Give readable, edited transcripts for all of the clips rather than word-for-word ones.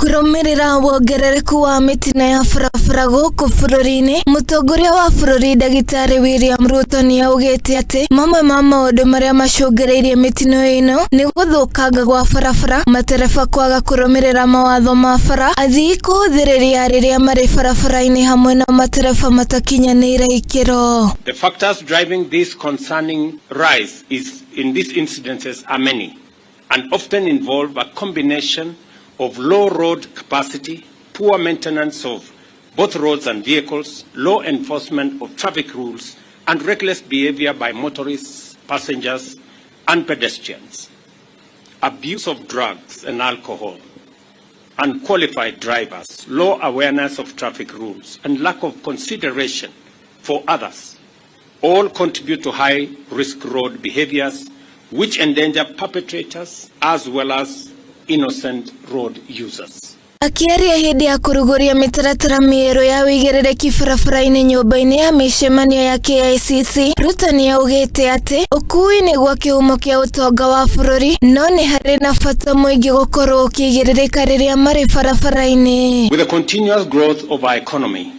Kũrũmĩrĩra wongerereku wa mĩtino ya barabara gũkũ bũrũri-inĩ, mũtongoria wa bũrũri ndagĩtarĩ William Ruto nĩ augĩte atĩ mamwe ma maũndũ marĩa macũngĩrĩirie mĩtino ĩno nĩ gũthũkanga gwa barabara, matereba kwaga kũrũmĩrĩra mawatho ma bara, athii kũhũthĩrĩria rĩrĩa marĩ barabara-inĩ hamwe na matereba matakinyanĩire ikĩro. The factors driving this concerning rise is in these incidences are many and often involve a combination of low road capacity, poor maintenance of both roads and vehicles, low enforcement of traffic rules, and reckless behavior by motorists, passengers, and pedestrians. Abuse of drugs and alcohol, unqualified drivers, low awareness of traffic rules, and lack of consideration for others all contribute to high risk road behaviors which endanger perpetrators as well as innocent road users. Akĩaria hĩndĩ ya kũrugũria mĩtaratara mĩerũ ya ũigĩrĩrĩki barabara-inĩ nyũmba-inĩ ya mĩcemanio ya KICC, Ruto nĩ augĩte atĩ ũkuui nĩguo kĩhumo kĩa ũtonga wa bũrũri, no nĩ harĩ na bata mũingĩ gũkorwo ũkĩigĩrĩrĩka rĩrĩa marĩ barabara-inĩ. With the continuous growth of our economy,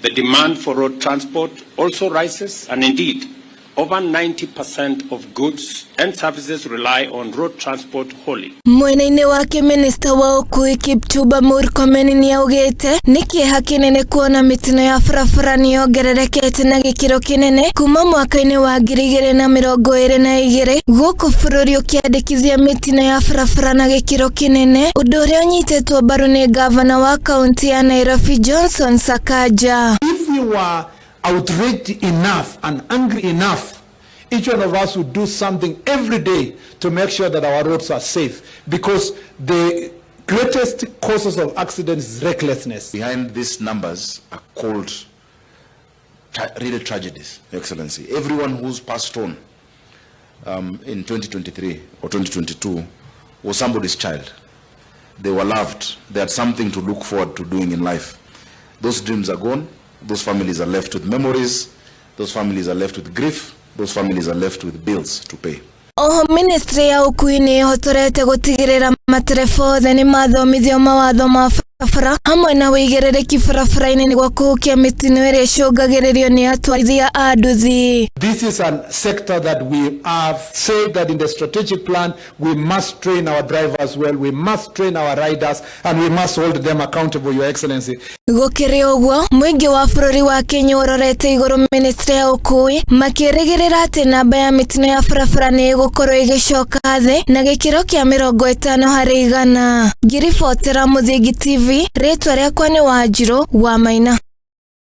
the demand for road transport also rises, and indeed, over 90% of goods and services rely on road transport wholly. Mwena-inĩ wake, minista wa ũkuui Kipchumba Murkomen nĩ augĩte nĩ kĩeha kĩnene kuona mĩtino ya barabara nĩ yongererekete na gĩkĩro kĩnene kuma mwaka-inĩ wa 2022, gũkũ bũrũri ũkĩandĩkithia mĩtino ya barabara na gĩkĩro kĩnene, ũndũ ũrĩa ũnyitĩtwo mbaru nĩ ngavana wa kaunti ya Nairobi Johnson Sakaja. If we were outraged enough and angry enough, each one of us would do something every day to make sure that our roads are safe, because the greatest causes of accidents is recklessness. Behind these numbers are cold, real tragedies, Your Excellency. Everyone who's passed on in 2023 or 2022 was somebody's child. They were loved. They had something to look forward to doing in life. Those dreams are gone. Those families are left with memories. Those families are left with grief. Those families are left with bills to pay. Oho, ministry ya ũkuui nĩ ĩhotorete gũtigĩrĩra matereba othe nĩ mathomithio mawatho ma barabara hamwe na ũigĩrĩrĩki barabara-inĩ nĩguo kũhukia mĩtino ĩrĩa ĩcũngagĩrĩrio nĩ atwarithia a nduthi. This is a sector that we have said that in the strategic plan we must train our drivers well, we must train our riders, and we must hold them accountable, Your Excellency. Gũkĩrĩ ũguo, mũingĩ wa bũrũri wa Kenya ũrorete igũrũ ministry ya ũkuui makĩrĩgĩrĩra atĩ namba ya mĩtino ya barabara nĩ ĩgũkorwo ĩgĩcoka thĩ na gĩkĩro kĩa 50%. Ngĩribotera Mũthingi TV, rĩtwa rĩakwa nĩ Wanjirũ wa Maina.